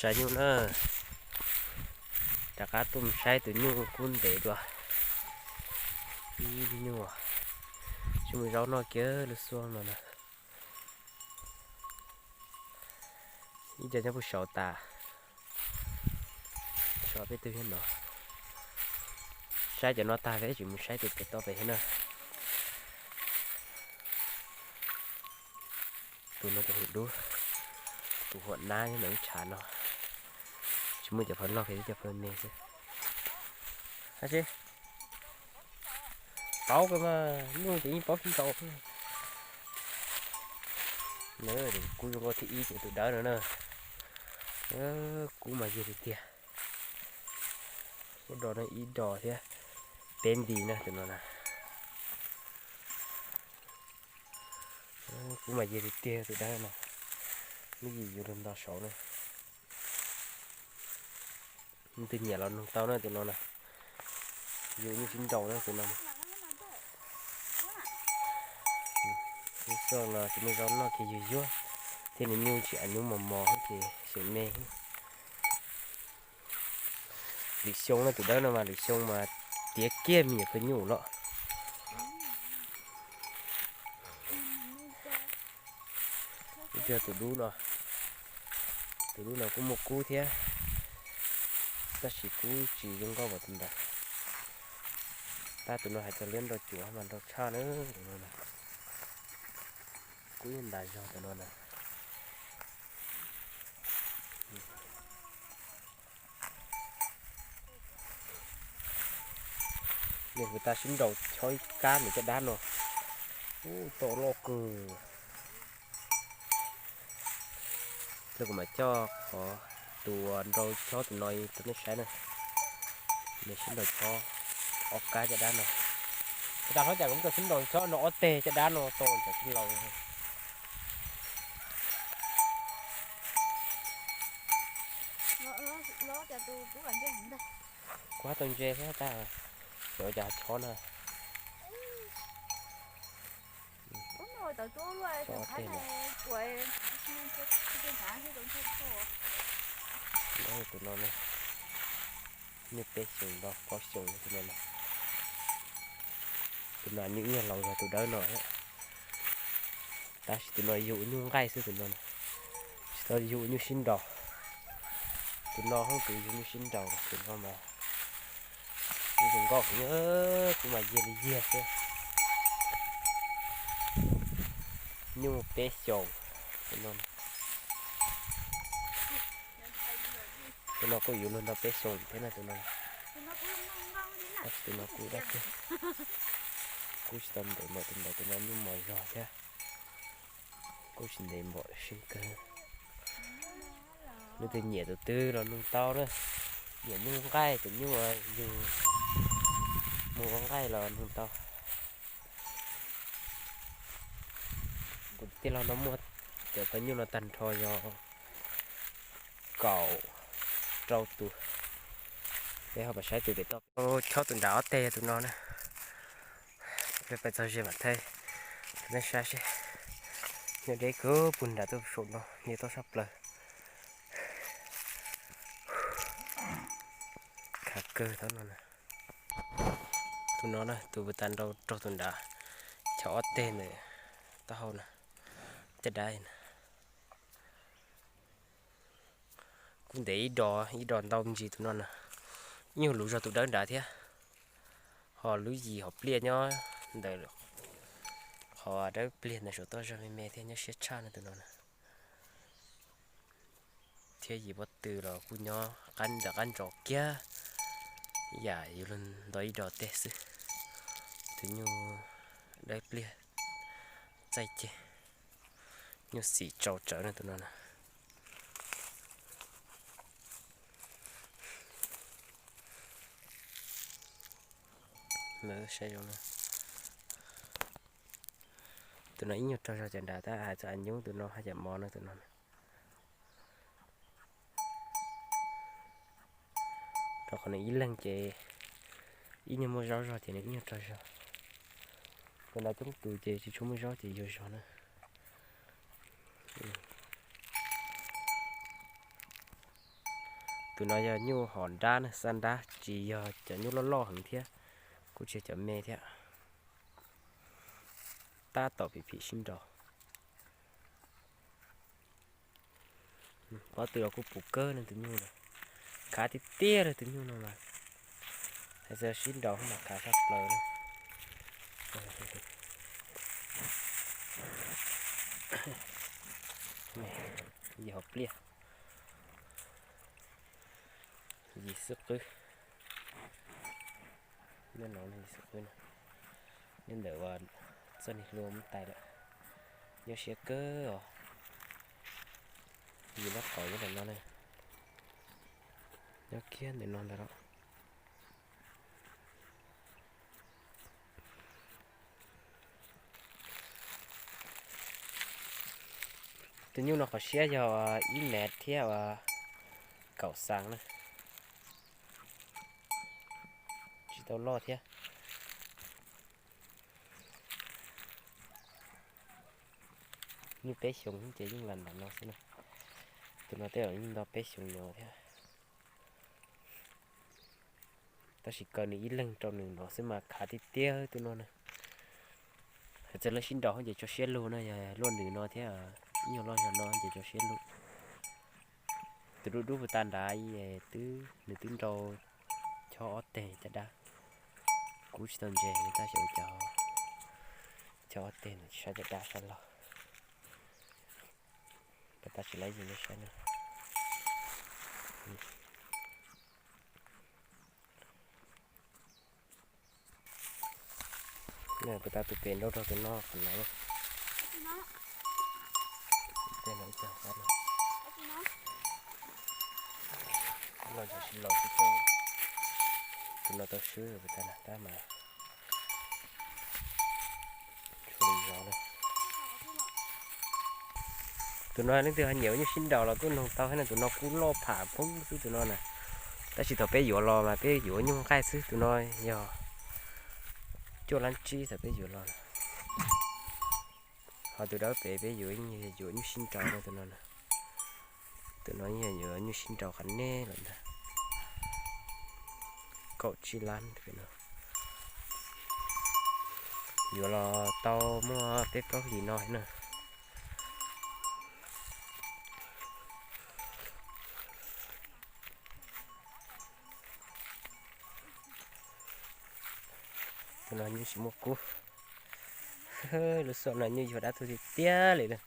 Tsa nyuj na, rov qab tuaj mus saib tus nyuj kub ntev dua. Ib nyuj, tsis muaj zaub noj kiag lub xyoo no na. Ib co nyob puag saud tas, so peb tug nyob no. Saib cov no tag peb tsis mus saib tus pem toj pem thiab na. Tus no tus hwm dub, tus huam nab nyob ntawm lub tshav no. Tsis muaj cov phaw loj kiag, cov phaw me xwb. Ab tsi, paub kawg mas, nyuj ces yeej paub sib nraus. Kub zoo nkauj thib ib ces tus dawb no na. Kub mas yig tiag tiag. Ub, do no ib do thiab, peb nti na tus no na. Kub mas yig tiag tiag tus dawb no. Ib yim yus lug nto saud na. Leej twg nyiam los nug tau na tus no na. Yug nyuj sib nraus na tus no. Lub xyoo no tsis muaj zaub noj ces yug yuag, thiab nws nyuj tsis av nyuj mos mos ces xyeem me. Lwm xyoo no tus dawb no mas lwm xyoo mas tiav kiag me nyuam phaw nyuj lawm. Ib tug tus dub no, tus dub no kuj muaj kub thiab, tab sis kub tsis zoo nkauj npaum tus ntawd. Tab tus no hais txog liab nraus cuav mas nraus tshaj na tus no na. Kub yeej ntas zog tus no na. Nej hu tas sib nraus chob ib kab ntawm caj dab no. Ub, tau loj kawg. Tab kuv mam coj qhov tus uas nraus chob tus no rau nej saib na. Nws sib nraus chob ob kab caj dab no. Hu tas hlob cas kuv muab coj sib nraus chob no ob teg caj dab no tau ntawm tij laug. Kuv hab tau ntse thiab tas, xyov cas chob na. Chob tej no. Tus no ne, nyuj peb xyoos nto plaub xyoos tus no na. Tus no nyuj ib nyuag laus yog tus dawb no thiab. Tab sis tus no yug ua nyuj nqaij xwb tus no na. Tsis tau yug ua nyuj sib nraus. Tus no hoob tus yug nyuj sib nraus, tus no mas nyuj zoo nkauj heev, kuv mas yiag li yiag xwb. Nyuj peb xyoos tus no. Tus no kuj yuav luag nto peb xyoos thiab na tus no. Tab sis tus no kuj dab tsi, kuj tsis tau ntev npaum tus ntawd, tus no nyuj mos zog thiab. Kuj tsis ntev npaum, seev kawg. Leej twg nyiam tus twg los nug tau na. Nyiam nyuj nqaij, cov nyuj uas yug mus ua nqaij los nug tau. Kuv tij laug no muaj cov phaw nyuj no tag nrho yog kaum rau tus. Peb ho pais saib tus pem toj. Chob tus nram ob teg yog tus no na. Peb pais txog ze mam thaij rau nej saib seb. Nyuj deb kawg puag nram tuaj saum no, nce tuaj sab plaws. Khav kawg thaum no na. Tus no na, tus puag ta nrau raug tus nrad, chav ob teg ntawm taub hau na, caj dab na. Kuj ntev ib do, ib do ntau me ntsis tus no na. Ib nyuag luv zog tus dawb nrad thiab. Ho lub yim hom pliaj nyob ntawm qhov dawb pliag ntawm saum toj zog me me thiab nyob siab tshaj no tus no na. Thiab yim pob tw los kuj nyob qab ntawm qab ntsos kiag, yam yus luag nto ib do teg xwb. Tus nyuj dawb pliag txaij ceg, nyuj xim tsau tsawv no tus no na. Saib zoo na. Tus no ib nyuag raug zog cov nrad tab hais txog av nyub tus no haj yam mos no tus no. Rau qhov nws ib leeg ces ib nyuag muaj zaub zog ces nws ib nyuag raug zog. Tus nrad coob tus ces tsis tshua muaj zaub ces yuag zog na. Tus no yog nyuj hom nrab na, xab nrab, tsis yog cov nyuj loj loj heev thiab, kuj tsis yog cov me thiab. Tab tom phim phim sib nraus. Pob tw los kuj puv kawg no tus nyuj no. Khav tiag tiag li tus nyuj no mas. Hais txog sib nraus mas khav tshaj plaws na. Yog hauv pliaj. Yim xwb qwb. Nyob no yim xwb qwb no. Nyob ntawm uas txoj niag hlua muab tais lawm. Nyuaj siab kawg os. Yim loj qhov nyob ntawm no na. Nyob kiag ntawm no ntag los. Tus nyuj no qhov siab yog ib mev thiab uas kaum xees na. Tsis tau loj thiab. Nyuj peb xyoos ces yeej lam nram no xwb na. Tus no tej zaum yeej nto peb xyoos no thiab. Tab sis kaw nws ib leeg rau nws no xwb mas khav tiag tiag tus no na. Hais txog lub sib nraus ces tso siab lug no yog luaj nws no thiab, ib nyuag loj yog no ces tso siab lug. Tus dub dub puag ta nrad twb, nws twb nrau chob ob teg caj dab. Kuv tsis tau ntse nws tab sis cov chob ob teg nws tsis sab caj dab sab log. Pab tab sis lawv yim nej saib no. Puag ta tus pem nrau rau tus no qhov no. Tej no ib co qab no. Los tsis los xwb, tus no tau swb puag ta na tab mas tshuav li zog na. Tus no leej twg ho nyiam ua nyuj sib nraus los kuj noog tau thiab na, tus no kuj loj pham phoob xwb tus no na. Tab sis thaum peb yuav los mas peb yuav nyuj nqaij xwb, tus no yog cuaj lab tsib thaum peb yuav los na. Ho tus dawb pem peb yuav, yuav nyuj sib nraus no tus no na. Tus no yog yuav nyuj sib nraus qhov nej lawm ntag. Kaum tsib lab no. Yuav los tau muaj peb plaub hlis no na. Tus no nyuj tsis muaj kub. Lub xom no nyuj yuag dab tuag tiag tiag li lawm.